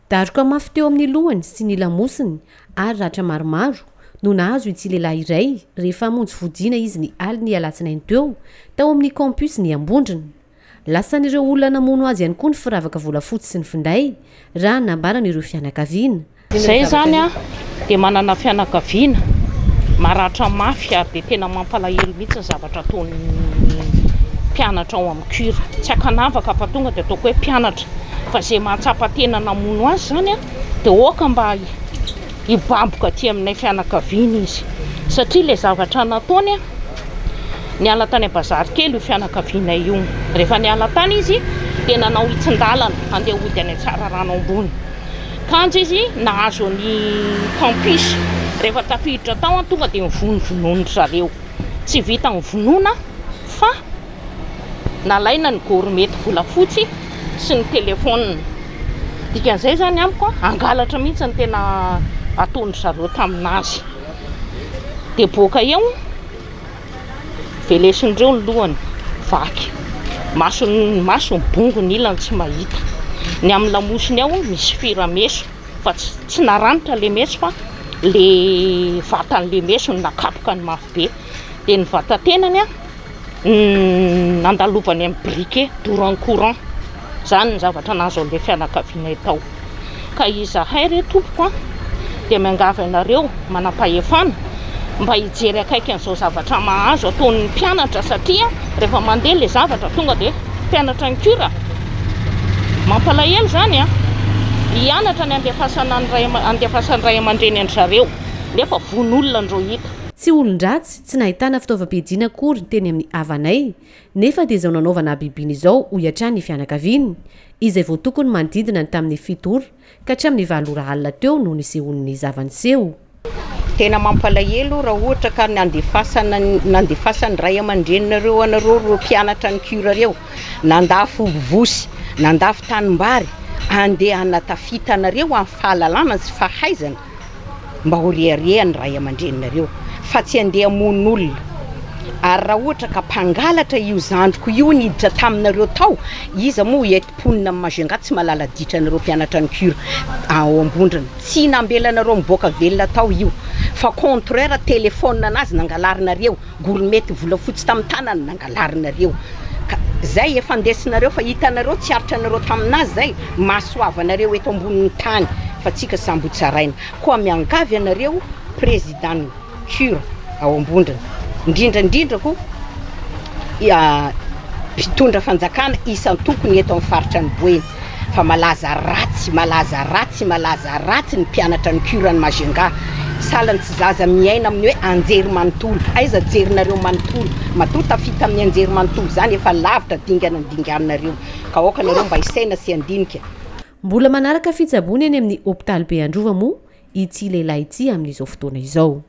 Daroka mafy teo amin'ny lohany sy ny lamosiny ary ratra maromaro no nahazo ity lehilahy iray rehefa hamonjy fodiana izy ny alin'ny alatsinainy teo, tao amin'ny campus ny Ambondrona. Lasan'ireo olona namono azy ihany koa ny firavaka volafotsy sy ny finday, raha ny nambaran'ireo fianakaviana. Izay izany dia manana fianakaviana maratra mafy ary dia tena mampalahelo mihitsy ny zavatra ataon'ny mpianatra ao amin'ny cure. Tsy ankanavaka fa tonga dia ataoko hoe mpianatra fa izay mahatsapa tena namono azy izany dia aoka mba hibaboka aty aminay fianakaviana izy satria ilay zavatra nataony niala tany bazary kely io fianakavianay io. Rehefa niala tany izy dia nanao hitsin-dalana handeha hody any Tsararano ambony. Kanjo izy nahazo ny campus. Rehefa tafiditra tao tonga dia nivonovonoin-dry zareo. Tsy vita nivonoana fa nalaina ny gourmette volafotsy sy ny téléphone. Dikan'izay izany amiko hangalatra mihitsy ny tena ataon-dry zareo tamin'azy. Dia boaka eo Velesin'ireo ny lohany, vaky. Masony masony bongo ny ilany tsy mahita. Ny amin'ny lamosiny ao misy fira meso fa tsy tsy naranitra le meso fa le vatan'le meso no nakapoka ny mafy be. Dia ny vatatenany an nandalovany amin'ny briquet doran'ny courant. Izany ny zavatra nahazo an'ilay fianakavianay tao. Ka izahay re tompoko an, dia miangavy anareo manampahefana mba hijery akaiky an'izao zavatra mahazo ataon'ny mpianatra satria rehefa mandeha ilay zavatra tonga dia mpianatra ny cure. Mampalahelo izany an! Hianatra ny andefasana ny ray andefasan'ny ray aman-dreny an-dry zareo nefa vono olona ndreo hita. Tsy olon-dratsy, tsy nahitana fitaovam-piadiana akory teny amin'ny havanay Nefa dia izao nanaovana habibiana izao hoy hatrany ny fianakaviany, izay vao tokony manodidina ny tamin'ny fito ora ka hatramin'ny valo ora alina teo no nisehoan'ny zava-niseho. Tena mampalahelo raha ohatra ka nandefasana nandefasan'ny ray aman-dreninareo anareo ireo mpianatra ny cure ireo, nandafo vosy, nandafo tanimbary, andeha hanatafita anareo amin'ny fahalalana sy fahaizana. mba ho rehareha ny ray aman-dreninareo fa tsy andeha hamono olona ary raha ohatra ka mpangalatra io zandriko io niditra taminareo tao iza moa eto mponina amin'ny Majunga tsy mahalala ditra anareo mpianatra ny cure ao Ambondrona tsy nambelanareo miboaka velona tao io fa contraire telephone anazy nangalarinareo gourmette volafotsy tamin'ny tanany nangalarinareo ka zay efa ndesinareo fa hitanareo tsy aritranareo taminazy zay mahasoavanareo eto ambonin'ny tany fa tsika samby ho tsaraina koa miangavy anareo président cure ao Ambondrona indrindra indrindra koa mpitondra fanjakana isan-tokony eto amin'ny faritra ny Boeny fa malaza ratsy malaza ratsy malaza ratsy ny mpianatra ny cure any Majunga sahala ny tsy zaza miaina amin'ny hoe anjery manontolo aiza jerinareo manontolo matoa tafita amin'ny anjery manontolo zany efa lavitra dingana ny dinganinareo ka aoka nareo mba hisaina sy handinika. Mbola manaraka fitsaboana eny amin'ny hopitaly be Androva moa ity lehilahy ity amin'izao fotoana izao.